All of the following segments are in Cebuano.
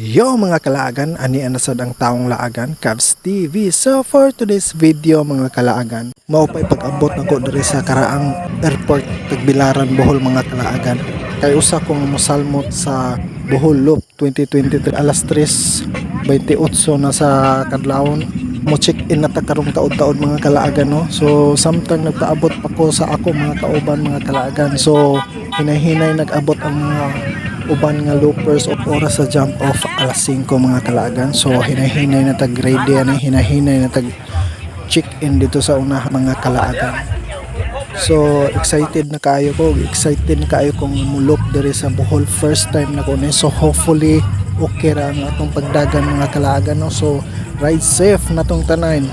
Yo, mga kalaagan, ani na sad ang taong laagan, Cavs TV. So for today's video, mga kalaagan, mao pa'y pag-abot nako diri sa Karaang Airport, Tagbilaran, Bohol, mga kalaagan. Kay usa kong mosalmot sa Bohol Loop 2023, alas 3:28 na sa kadlawon. Mo check in na ta karong taod-taod, mga kalaagan, no. So samtang nagpaabot pa ko sa ako mga kauban, mga kalaagan. So hinay-hinay nag-abot ang mga uban nga loopers o oras sa jump off alas 5, mga kalaagan. So hinay-hinay na tag ready ani, hinay-hinay na tag check in dito sa una, mga kalaagan. So excited na kaayo ko, excited na kaayo kong mulop diri sa Bohol, first time na ko ni. So hopefully okay ra ang atong pagdagan, mga kalaagan, no. So ride safe na tong tanan.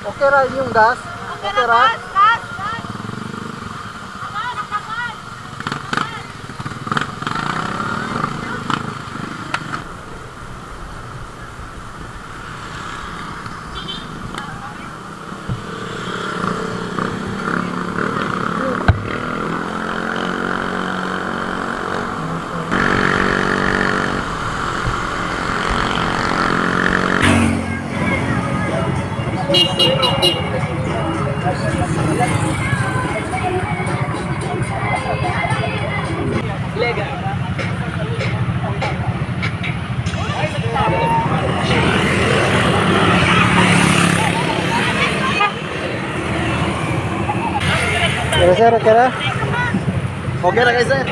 Okay ra inyong gas? Okay ra? Gas! Gas! Gas! Tagal! Tagal! Pero sir, okay ra? Okay ra kay sir.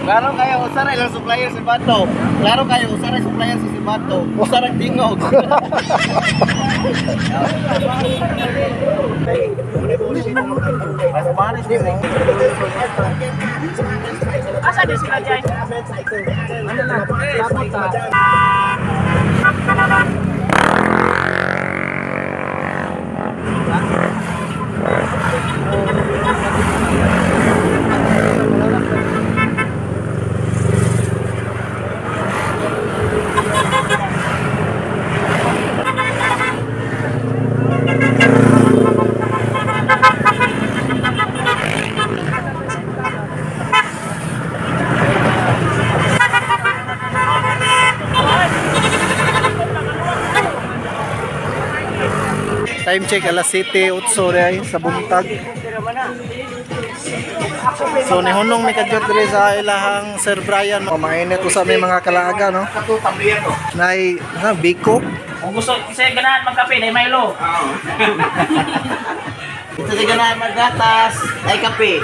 Klaro kayo, usa ra ilang supplier si Bato. Klaro kayo, usa ra supplier si Bato. Usa ra tingog. Asa din sila dyan? Time check alas 7:08 ray sa buntag. So nihunong mi kadyot diri sa ilahang Sir Brian. O mainit usa may mga kalaaga no. Nay na biko. Kung gusto, kasi ganahan magkape, dahil Milo. Ito si ganahan maggatas, ay kape.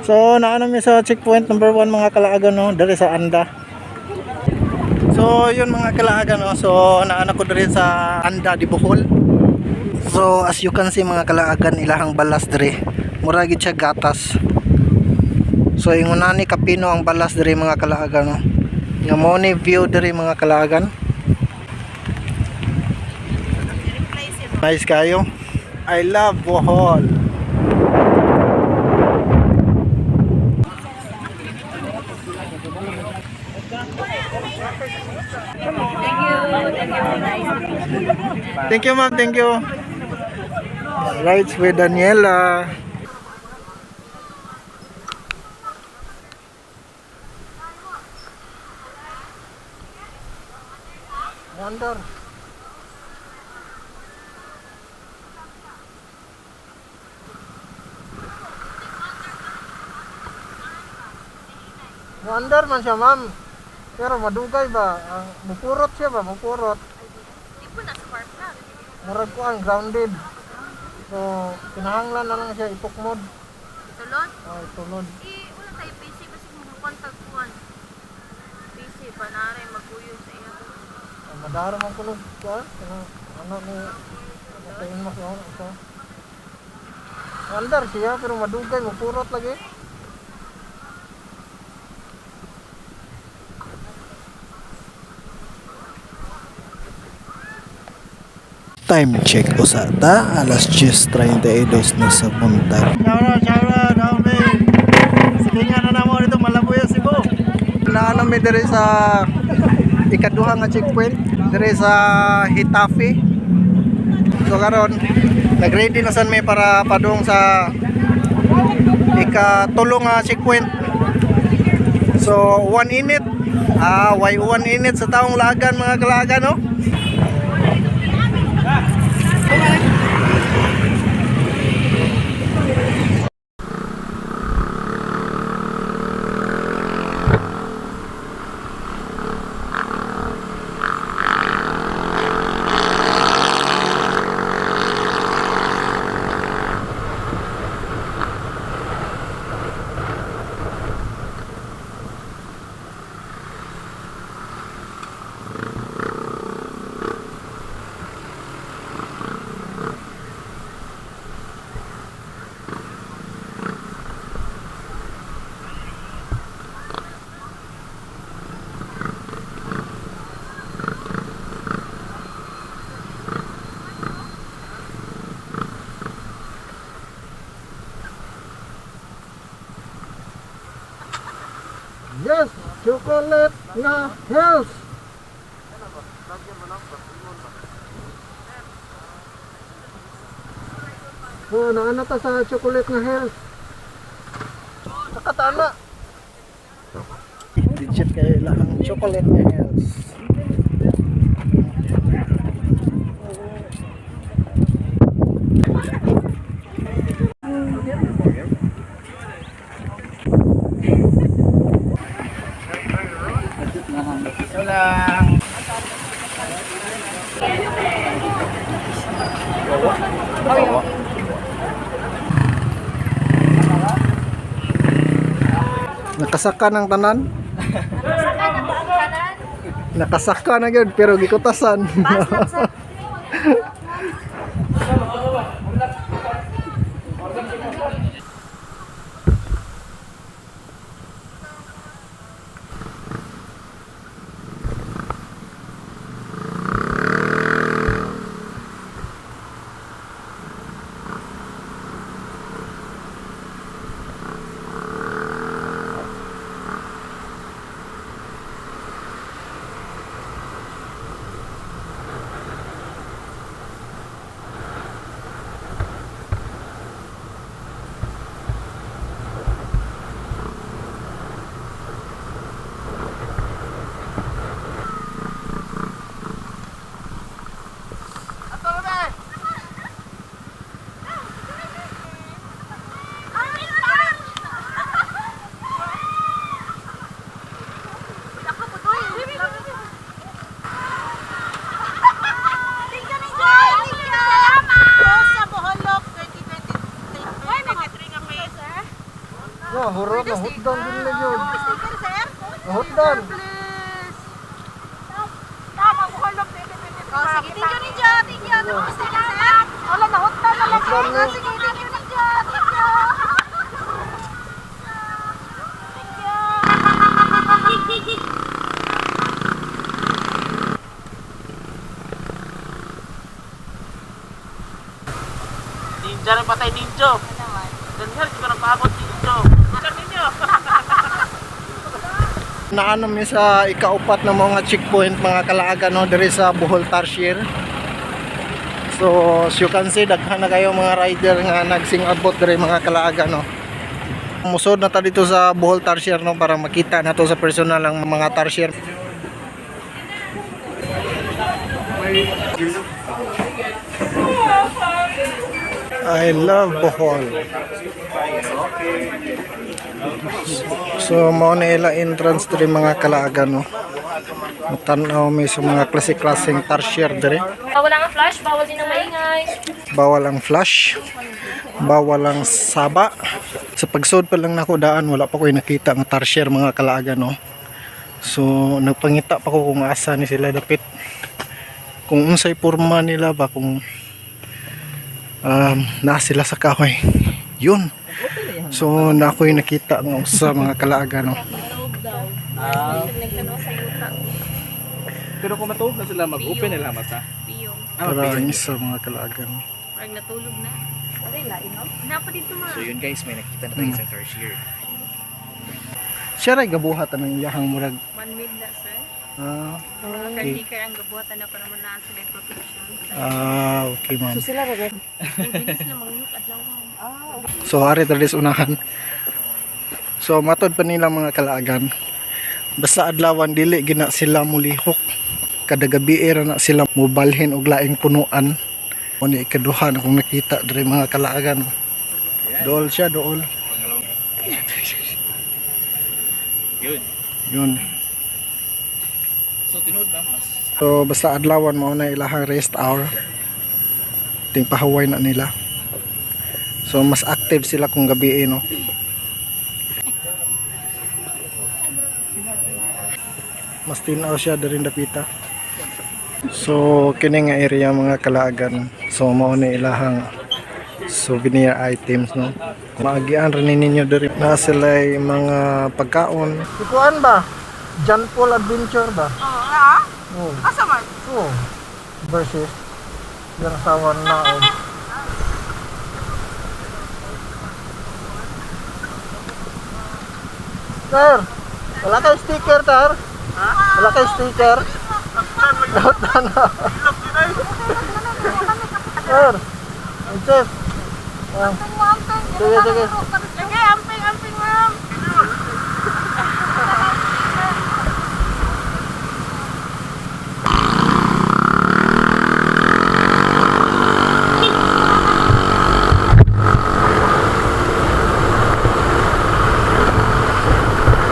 So naano mi sa checkpoint number 1 mga kalaaga no, diri sa Anda. So yun mga kalaaga no. So naano ko diri sa Anda di Bohol. So as you can see mga kalaagan ilahang balas diri. Mura gid siya gatas. So ingon ni kapino ang balas diri mga kalaagan no. Nga mo ni view diri mga kalaagan. Nice kayo. I love Bohol. Thank you, ma'am. Thank you. Rides with Daniela. Wonder. Wonder man siya, ma'am. Pero madugay ba? Ang mupurot siya ba? Mupurot. Di po na spark plug. Murag ko ang grounded. So, kinahanglan na lang siya ipukmod. Tulod. Ay, tulod. Eh, wala tayo PC kasi kung kuan. PC, panare, maguyog sa iya. Ay, madara man kulog ka. Ano, ano ni matayin mo siya. Ito. Andar siya pero madugay, mupurot lagi. Time check usa ta alas 10:32 na sa buntag. Shout out, homie. Sige nga na namo dito Malabuyo Cebu. Naano mi diri sa ikaduha nga checkpoint diri sa Hitafe. So karon nag-ready na sad mi para padung sa ikatulo nga checkpoint. So 1 init. Ah, why 1 init sa taong lagan mga kalagan no? Yes, chocolate nga health. Oh, naana ta sa chocolate nga health. Nakatana. Legit kayo ilang chocolate nga health. Ito lang. Nakasaka ng tanan. Nakasaka na gyud pero gikutasan. Thank you, Ninjoy! Thank you! Salamat! Sa Boholok 2023. Ay, nag-3 nga kayo, sir? No, huro na hutdan din na gyud. Sticker, sir? Hutdan. Please! Tama, Boholok 2023. Oh, sige, thank you, Ninjo! Thank you! Ano sticker, sir? Wala, nahutdan na lang. Hutdan na. Sige, thank you, Ninjo! Thank you! Thank you! Ninja rin patay ninjo. Ganyan, di ko nagpaabot ninjo. Sir ninyo. Naano mi sa ikaupat na mga checkpoint mga kalaagan no diri sa Bohol Tarsier. So, as you can see daghan na kayo mga rider nga nagsingabot diri mga kalaagan no. Musod na ta dito sa Bohol Tarsier no para makita na to sa personal ang mga tarsier. I love Bohol. So mao na ila entrance diri mga kalaagan no. Matan-aw mi sa mga klase-klaseng tarsier diri. Bawal ang flash, bawal din ang maingay. Bawal ang flash, bawal ang saba. Sa pagsud pa lang nako daan wala pa ko'y nakita nga tarsier mga kalaagan no. So nagpangita pa ko kung asa ni sila dapit. Kung unsay porma nila ba kung naa sila sa kahoy. Yun. So na ako'y nakita nga usa mga kalaagan no. Pero kung matuog na sila, mag-open nila mata. Piyong. Para ang isa mga kalaagan. Parang natulog na. Napa dito ma. So yun guys, may nakita na tayo isang tarsier. Siya ray gabuhat ang iyahang murag. One mid na, sir. Ah, Mga caretaker ang gabuhatan na para man sila yung protection. ah, okay ma'am. Sila ra Hindi sila mangyuk adlaw. So ari diri sa unahan. So matod pa nila mga kalaagan. Basta adlawan dili gina sila mulihok. Kada gabi ra na sila mubalhin og laing punuan. Uni ikaduha na kung nakita diri mga kalaagan. Dool siya, dool. Yun. Yun. So tinuod ba mas? So basta adlawan mao na ilahang rest hour. Ting pahuway na nila. So mas active sila kung gabi eh, no. Mas tinaw siya diri dapita. So kini nga area mga kalaagan. So mao na ilahang souvenir items no. Maagian rin ninyo diri na sila'y mga pagkaon. Ikuan ba? John Paul Adventure ba? Oh, ah? Oo. Asa man? Oo. Versus yung asawa na oh. Sir! Wala kay sticker, tar. Wala kay sticker. Na. Sir, ang chef. Ah, sige, sige. Sige, amping, amping, ma'am.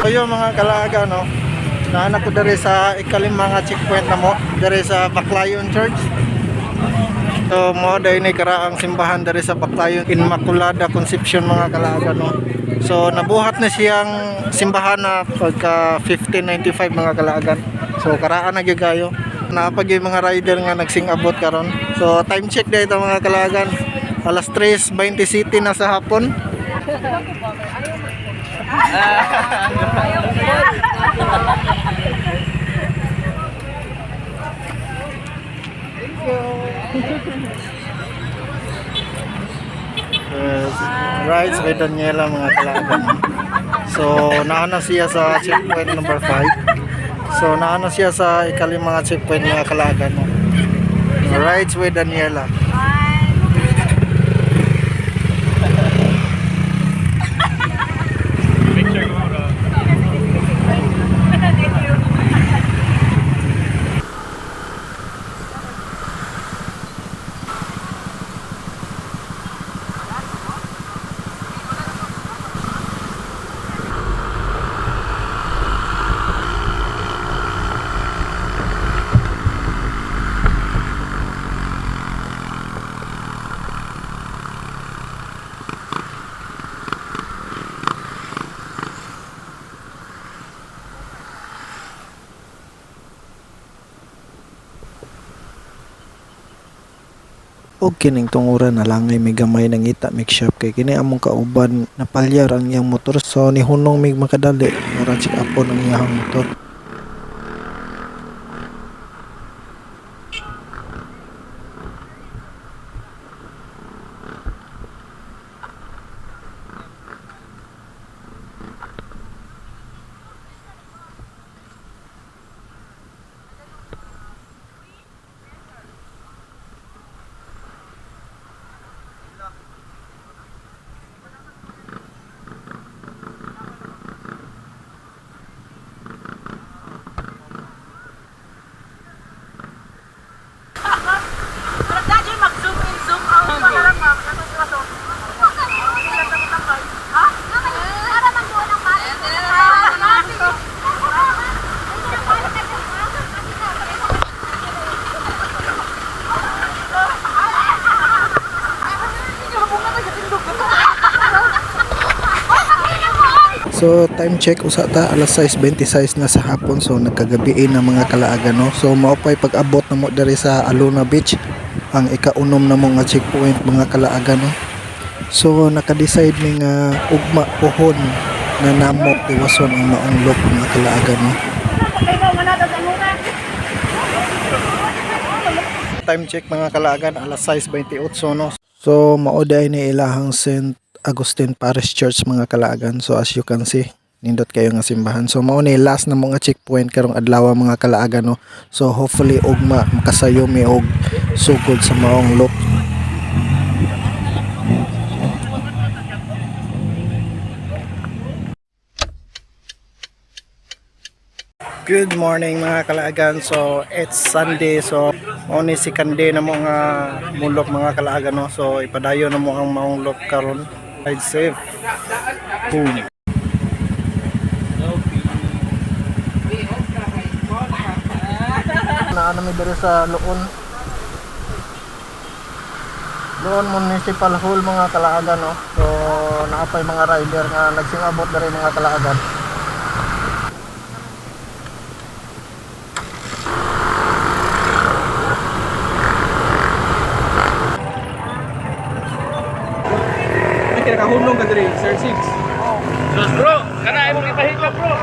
So yun mga kalaaga, no? Naanak ko diri sa ikalima nga checkpoint na mo, diri sa Baclayon Church. So mo dahil ni karaang simbahan diri sa Baclayon Immaculada Concepcion mga kalaaga, no? So nabuhat na siyang simbahan na pagka 1595 mga kalaagan. So karaan na gyud kayo. Naapag yung mga rider nga nagsingabot karon. So time check dahil ito mga kalaagan. Alas 3:27 na sa hapon. Yes. Rides by Daniela mga kalaban. So, naana siya sa checkpoint number 5. So, naana siya sa ikalima nga checkpoint mga kalagan. No? Rides with Daniela. Picture ko bro. Og kining tunguran na langay may gamay nangita mig shop kay kini among kauban napalyar ang iyang motor, so nihunong mig makadali para check upon ang iyang motor. Parang dadyo mag-zoom in, zoom out. Parang ma'am. Ha? So time check usa ta alas 6:26 na sa hapon, so nagkagabi na mga kalaagan, no. So mao pay pag-abot na mo diri sa Alona Beach, ang ikaunom na mo nga checkpoint mga kalaagan, no. So naka-decide mi nga ugma pohon na namo tiwason ang maong loop mga kalaagan, no. Time check mga kalaagan, alas 6:28, no? So mao day ni ilahang St. Agustin Parish Church mga kalaagan. So as you can see, nindot kayo nga simbahan. So mao ni last na mga checkpoint karong adlaw mga kalaagan, no. So hopefully ugma makasayo mi og sugod sa maong loop. Good morning mga kalaagan. So it's Sunday. So only second day na mo nga mulok mga kalaagan, no. So ipadayon na mo ang maong loop karon. Ride safe. Boom. Naa na mi diri sa Loon. Loon Municipal Hall mga kalaagan, no. So naapay mga rider nga nagsingabot diri mga kalaagan. Ay, kinakahulong ka diri, Sir Six. Sus bro, kana ay mo ipahigop bro.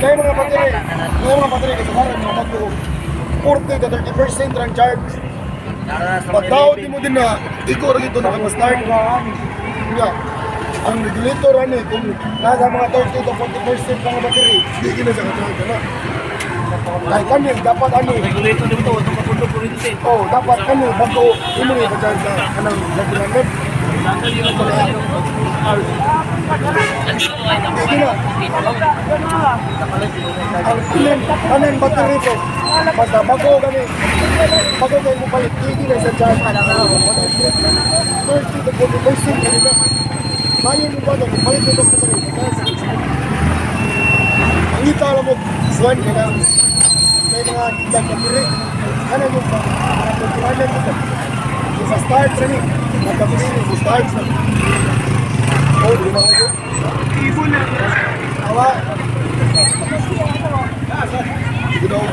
Kaya mga battery, kasi parang mga bago, 40 to 30% ang charge. Pag tao di mo din na, ikaw rin ito nakama-start. Nga, ang regulator ano eh, kung nasa mga 30 to 40% mga battery, di gina siya ka na. Kahit kami, dapat ano eh. Regulator dito, ito kapundo kuryente. Oh, dapat ano, bago imo ni pa-charge na kanang 900. Hindi na. Ang ilan, kanan battery ko. Basta bago kami, bago kayo mo palit, hindi na sa charge. 30 to 40% kanila. Bayo mo ba ito? Palit mo ba sa sarili? Ang ita alam mo, buwan ka na. May mga dag battery. Ano yung ba? Mga mo sa start sa ni. Nagkabili sa start sa. Oh, di ba ako? Awa. Sige daw.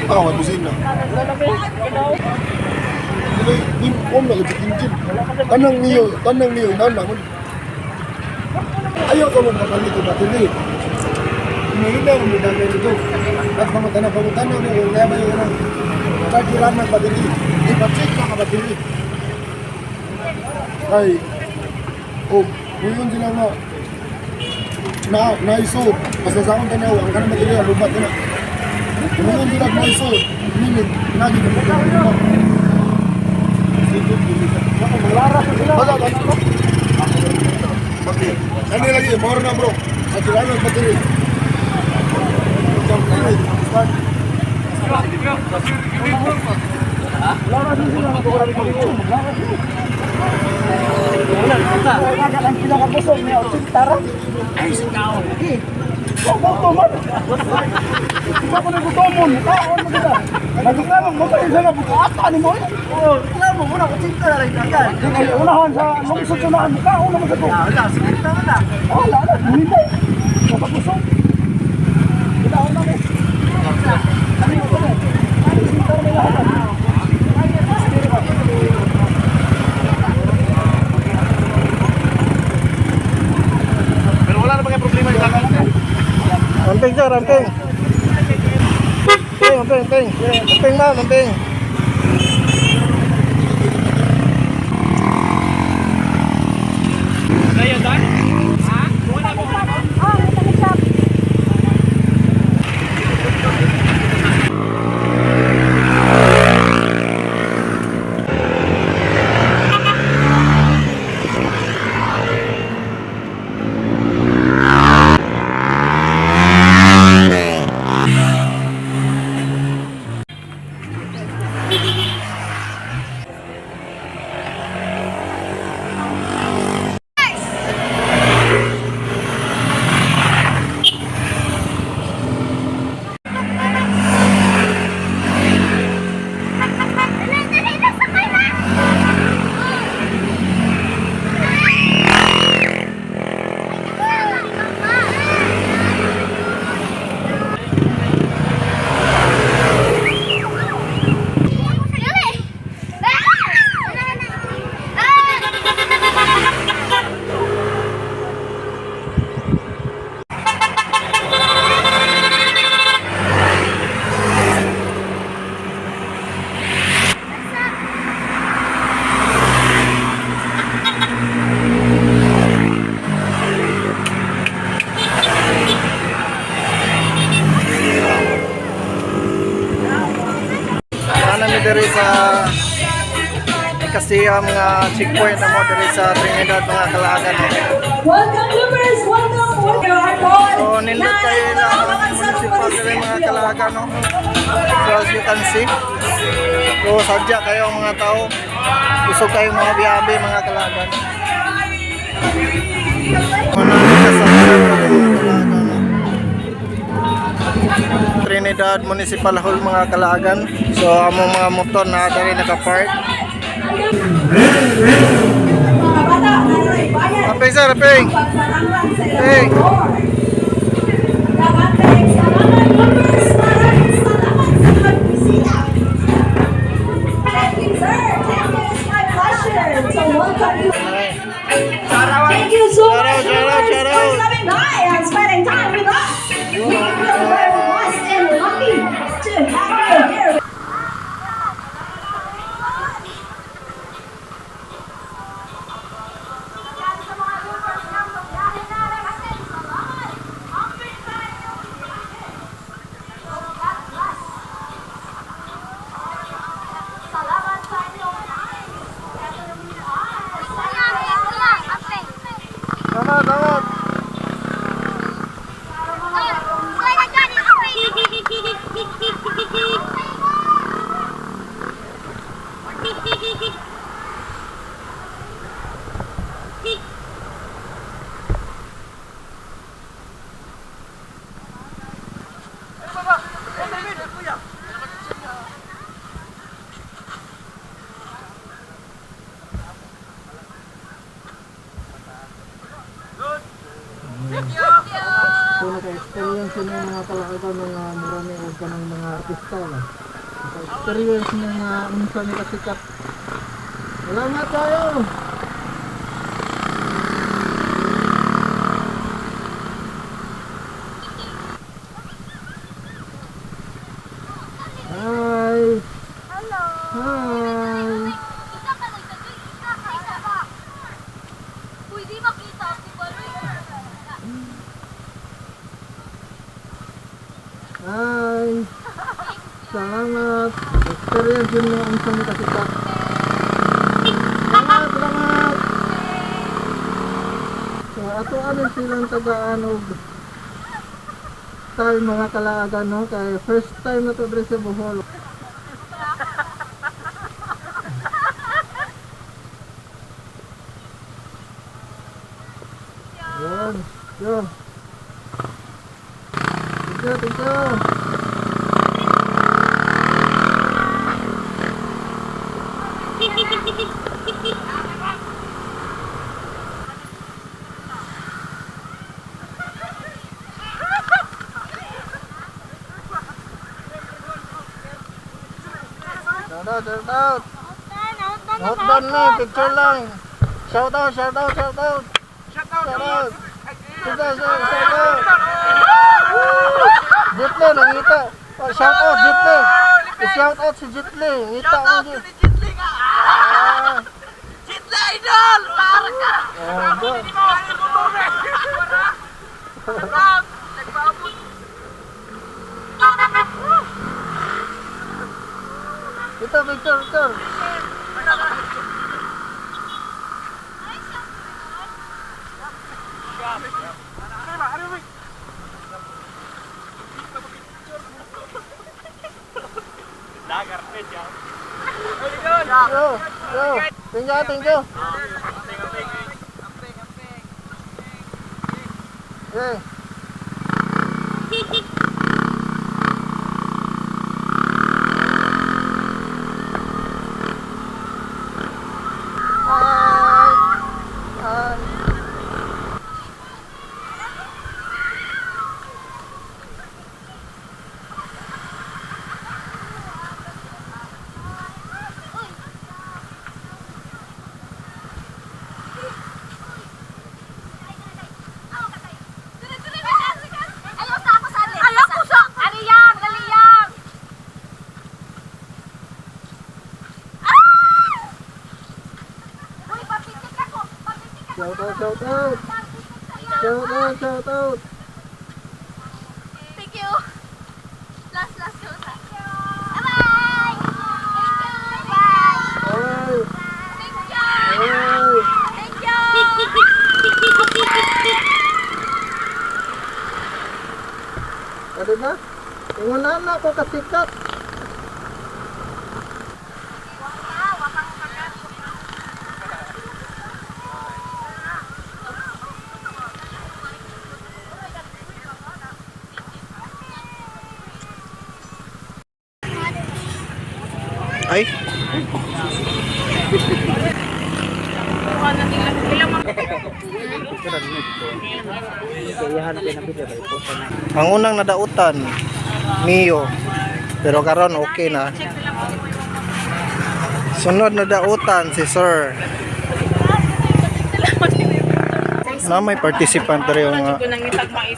Ah, may busina. Dili, di om na gid engine. Tanang niyo, nana mo. Ayaw ka mo mapalit og battery. Mahina ang medalya dito. At pangutana, pangutana mo, kaya ba yung ano, charge ng battery. Ipa-check na ka battery. Ay, oh, ngayon sila nga, na naiso, basta sa akong tanaw, ang kanang battery, lubat na. Ngayon sila naiso, minit, nagi ka mo. Basta, ano lagi, moro na bro. Sa sila ng battery. Start. Pero wala na ba kayong problema yung akin? Amping sir, amping. Amping, amping, amping. Amping ma'am, amping. Kaya dan? Ha? Ah, may taga-shop. Dali, dali, nasakay na! Ana mi diri sa Kasiya mga checkpoint na mo diri sa Trinidad mga kalaagan. No? Welcome, Loopers! Welcome! Welcome! So nindot kayo na municipal diri mga kalaagan no. So as you can see, so sadya kayo ang mga tao. Usog kayo mga biyabe mga kalaagan. Ano sa mga kalaagan no? Trinidad Municipal Hall mga kalaagan. So among mga motor na diri naka-park. Mga bata, naroy bayan. Aping sir, aping. Pagsarangan sa ilang Hey. motor. Dapat salamat, Loopers! Maraming salamat sa pagbisita. Thank you, sir. Thank you. It's my pleasure to welcome you. So naka-experience yun yung mga kalakagan, mga marami o kanang mga artista ba? Naka-experience ng mga unsa ni kasikat. Salamat tayo! Hi! Hello. Hi! Isa ka lang, isa ka, isa ka. Uy, di makita si Baloy. Hi! Salamat! Experience yun mga unsa ni kasikat. Salamat! Salamat! So, ato anin silang tagaan og time, mga kalaagan, no? Kay first time na to diri sa Bohol. Yun, yun. Thank you, thank you. Shout out, shout out. Not done na, picture lang. Shout out, shout out, shout out. Shout out. Shout out. Shout out, shout out. Jitle, nangita. Oh, shout out, Jitle. Shout out si Jitle. Ngita Shout out mo. to ni Jitle nga. Ah, Jitle idol! Para ka! oh, go. Hindi mo ako motor. Wala. Nagpaabot. Ito, picture, picture. Go, go. Thank you, thank you. Okay. Hi. Hi. Ayaw sa ako sa Ayaw ko sa Aliyang, aliyang. Ah! Uy, papitik ako. Papitik ako. Shout out, shout out. Papitik sa'yo. Shout out, shout out. Thank you. Last, last go sa. Bye-bye. Thank you. Bye. Hi. Thank you. Hi. Thank you. Pwede ba? Wala na ako kasikat. Ay! Ang unang nadautan, Mio. Pero karon okay na. Sunod na dautan si Sir. Na may participant rin yung mga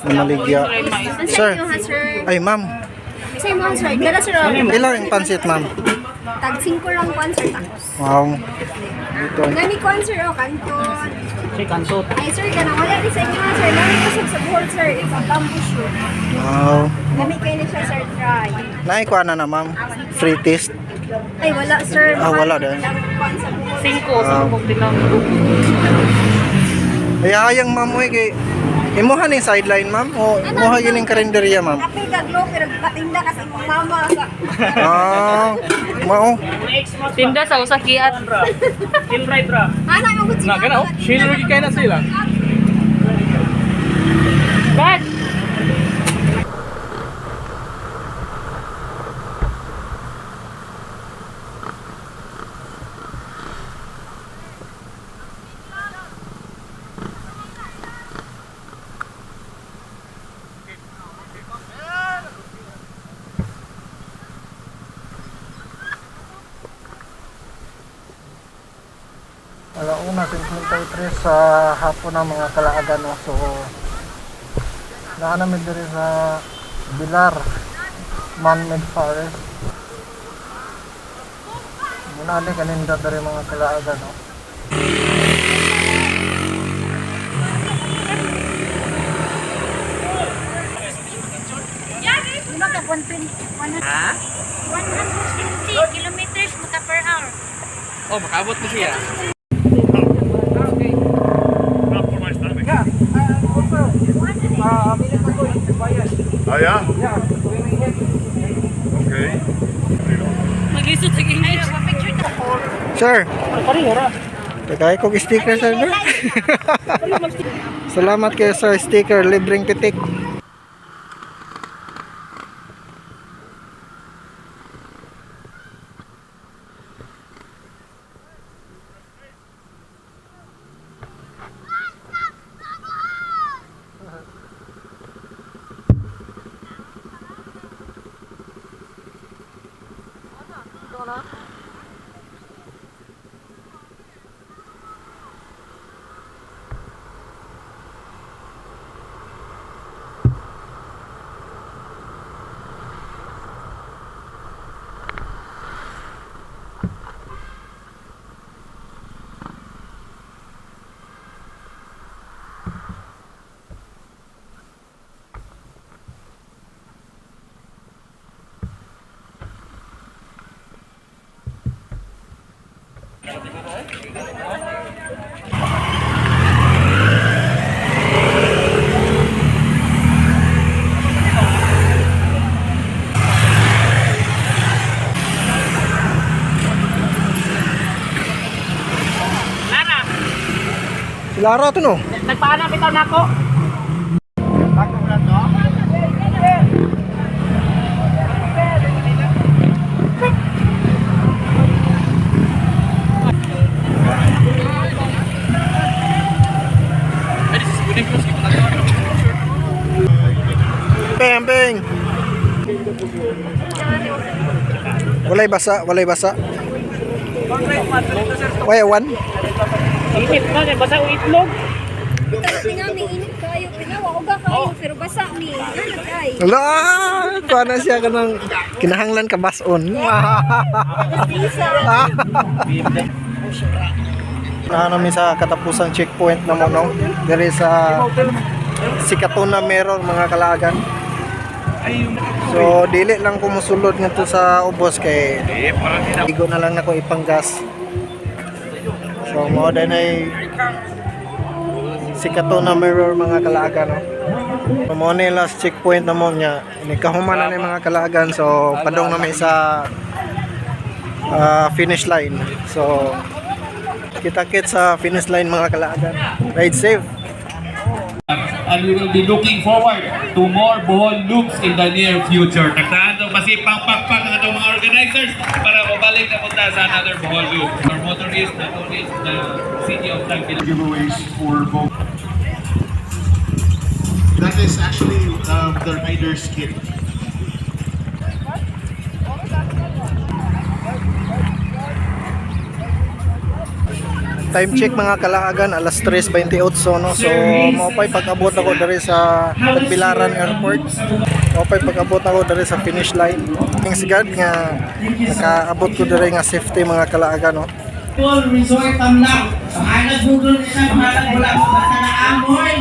namaligya. Sir. Sir. Ay, ma'am. Sir, mo sir. Dala sir. Ilang yung pansit, ma'am? Tag 5 lang kwan sir tapos. Wow. Dito. Nami kwan sir o kanton. Ay sir, kanang wala ni sa inyo sir. Nami ko sa Bohol sir. It's a bamboo shoot. Wow. Nami kayo ni siya sir try. Naikuha na na, ma'am. Free taste. Ay wala sir. Ah, wala din. Kwan sa Bohol. Wow. Ay, ayang ma'am, uy, kay Imuha ning sideline, ma'am? O imuha yun yung karinderya, ma'am? Apil ka glow pero patinda kasi imong mama sa. Ah, mao. Tinda sa usakiat. Ana mo gud si Na kana oh. Chill ra gyud kay na sila. Bad! Alauna, 53 sa hapon ng mga kalaagan. No? So, naa namin diri sa Bilar, man-made forest. Muna ni kaninda diri mga kalaagan. No? Lima ka 120 120 kilometers maka per hour. Oh, makaabot mo siya. Ah, yeah? Okay. Mag-isot ang English. Sir, tagay kog sticker, sir. No? Salamat kayo sa sticker, libreng titik. Lara, Si Lara to no. nagpaanam bitaw nako. Ay, this is good news. Ipatatawa ng picture. Peng peng. Walay basa, walay basa. Way one. Init man, basta ang itlog. Tingnan ni init kayo, pinawa og kayo pero basa ni. Ano kay? Ala, kuha na siya kanang kinahanglan ka bason. Na namin sa katapusang checkpoint na mo no. Diri sa Sikatuna Mirror mga kalaagan. So dili lang ko mosulod ngadto sa ubos kay igo na lang nako ipanggas. So mo din ay Sikatuna Mirror mga kalaagan no. So, mo ni last checkpoint na mo niya. Nikahuman na ni mga kalaagan so padong na may sa finish line. So kita-kit sa finish line mga kalaagan. Ride safe. And we will be looking forward to more Bohol loops in the near future. Tagtaan daw kasi pangpakpak ang atong mga organizers para mabalik na punta sa another Bohol loop. Our motorists, not only the city of Tagbilaran. Giveaways for both. That is actually the rider's kit. Time check mga kalaagan alas 3:28 no. So mao pay pag-abot ako diri sa Tagbilaran Airport. Mao pay pag-abot ako diri sa finish line. Thanks God nga nakaabot ko diri nga safety mga kalaagan no. Full Resort Tamlac. Pangalan Google nila, pangalan wala, basta na amoy.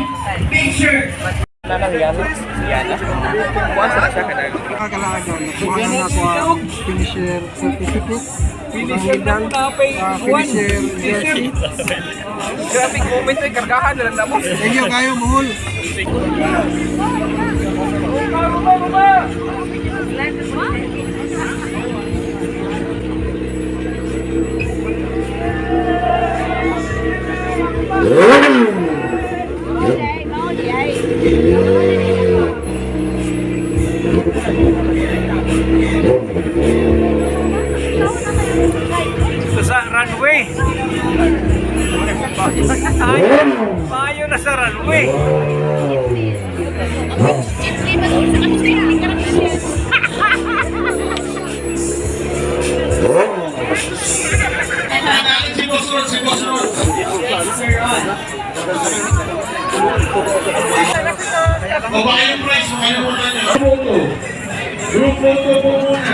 Picture. Mga kalaagan, nakuha na ako ang finisher certificate. Finisher na po na pay Finisher jersey. Graphic moment ay kargahan na lang na mo. Thank you kayo, Muhol. Ito sa runway. Payo na sa runway. Si Boss Rod, si Boss Rod. O baka yung price, makalimutan nyo. Photo. Group photo po muna.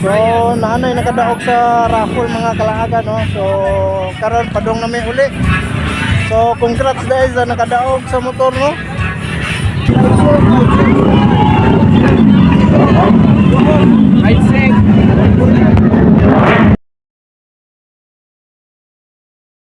So, naanay nakadaog sa raffle mga kalaagan, no? So, karon padong na may uli. So, congrats guys sa nakadaog sa motor, no? Right, sir.